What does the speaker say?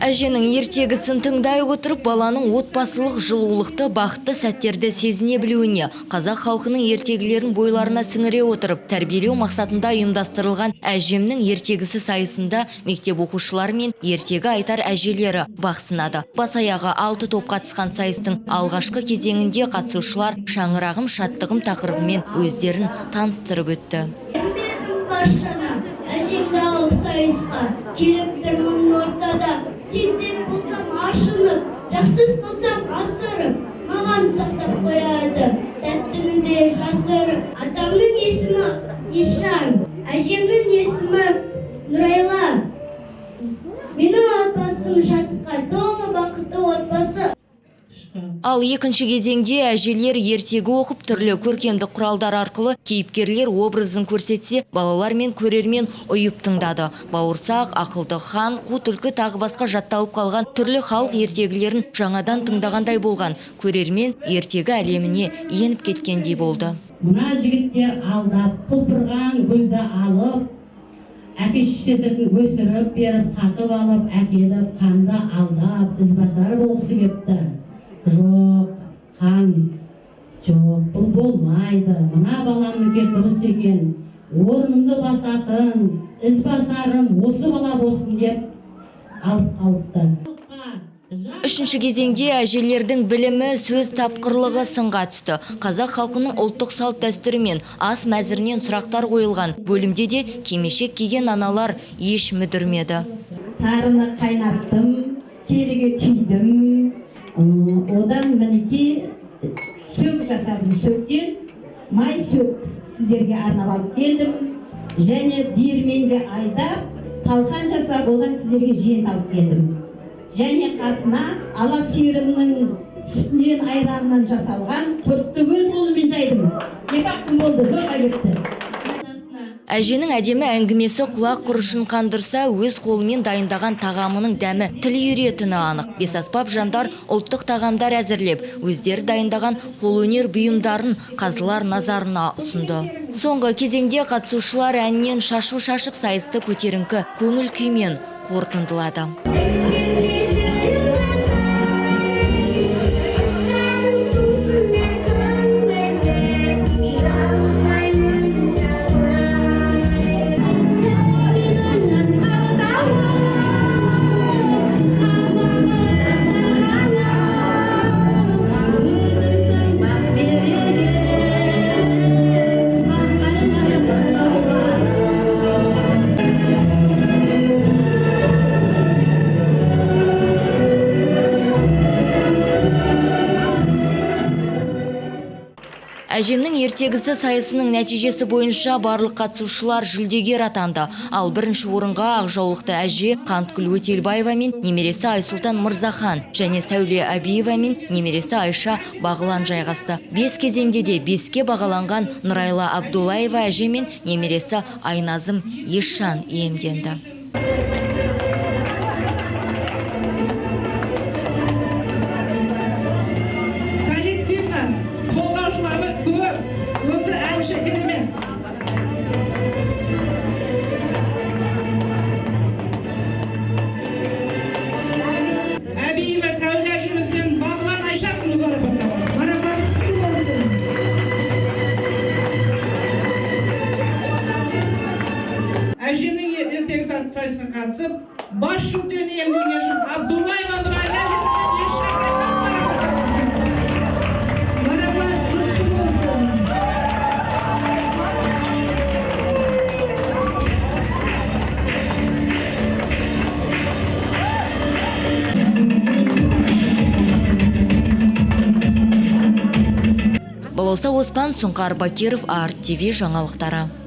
Әженің ертегісін тыңдай отырып, баланың отбасылық жылулықты, бақытты сәттерді сезіне білуіне, қазақ халқының ертегілерін бойларына сіңіре отырып, тәрбиелеу мақсатында ұйымдастырылған Әжемнің ертегісі сайысында мектеп оқушылары мен ертегі айтар әжелері бақ сынады. Бас аяғы 6 топ қатысқан сайыстың алғашқы кезеңінде қатысушылар «Шаңырағым шаттығым» тақырыбымен өздерін таныстырып өтті. Әжемді алып сайысқа, келіп тұрмын ортада, тентек болсам ашынып, жақсы іс қылсам асырып, маған сақтап қояды, тәттіні де жасырып. Атамның есімі Ешан, әжемнің есімі Нұрайла. Менің отбасым шаттыққа толы бақытты отбасы. Ал екінші кезеңде әжелер ертегі оқып, түрлі көркемдік құралдар арқылы кейіпкерлер образын көрсетсе, балалар мен көрермен ұйып тыңдады. Бауырсақ, ақылды хан, қу түлкі тағы басқа жатталып қалған түрлі халық ертегілерін жаңадан тыңдағандай болған көрермен ертегі әлеміне еніп кеткендей болды. Мына жігіттер алдап, құлпырған гүлді алып, әке шешесін өсіріп беріп, сатып алып, әкеліп, қанды алдап, ізбасар болғысы кепті. Жоқ, хан, жоқ, бұл болмайды. Мына баламнікі дұрыс екен. Орнымды басатын, ізбасарым осы бала болсын деп алып қалыпты. Үшінші кезеңде әжелердің білімі, сөз тапқырлығы сынға түсті. Қазақ халқының ұлттық салт дәстүрі мен ас мәзірінен сұрақтар қойылған бөлімде де кимешек киген аналар еш мүдірмеді. Тарыны қайнаттым, келіге түйдім. Одан мінекей сөк жасадым. Сөктен май сөк сіздерге арнап алып келдім. Және диірменге айдап, талқан жасап, одан сіздерге жент алып келдім. Және қасына ала сиырымның сүтінен, айранынан жасалған құртты өз қолыммен жайдым. 2-ақ күн болды, зорға кетті. Әженің әдемі әңгімесі құлақ құрышын қандырса, өз қолымен дайындаған тағамының дәмі тіл үйіретіні анық. Бесаспап жандар ұлттық тағамдар әзірлеп, өздері дайындаған қолөнер бұйымдарын қазылар назарына ұсынды. Соңғы кезеңде қатысушылар әннен шашу шашып, сайысты көтеріңкі көңіл күймен қорытындылады. Әжемнің ертегісі сайысының нәтижесі бойынша барлық қатысушылар жүлдегер атанды. Ал бірінші орынға ақжаулықты әже Қанткүл Өтелбаева мен немересі Айсұлтан Мырзахан және Сәуле Әбиева мен немересі Айша Бағлан жайғасты. 5 кезеңде де 5-ке бағаланған Нұрайла Абдуллаева әже мен немересі Айназым Ешжан иемденді. Өзі әнші керемет. Әбиева Сәуле әжеміз бен Бағлан Айша қызымыз марапатталды. Марапат құтты болсын. Әжемнің ертегісі атты сайысқа қатысып, бас жүлдені иемденген үшін Абдуллаева Нұрайла әжеміз бен Ешжан марапатталды. Марапат құтты болсын. Балауса Оспан, Сұңқар Бакиров, Арт ТВ жаңалықтары.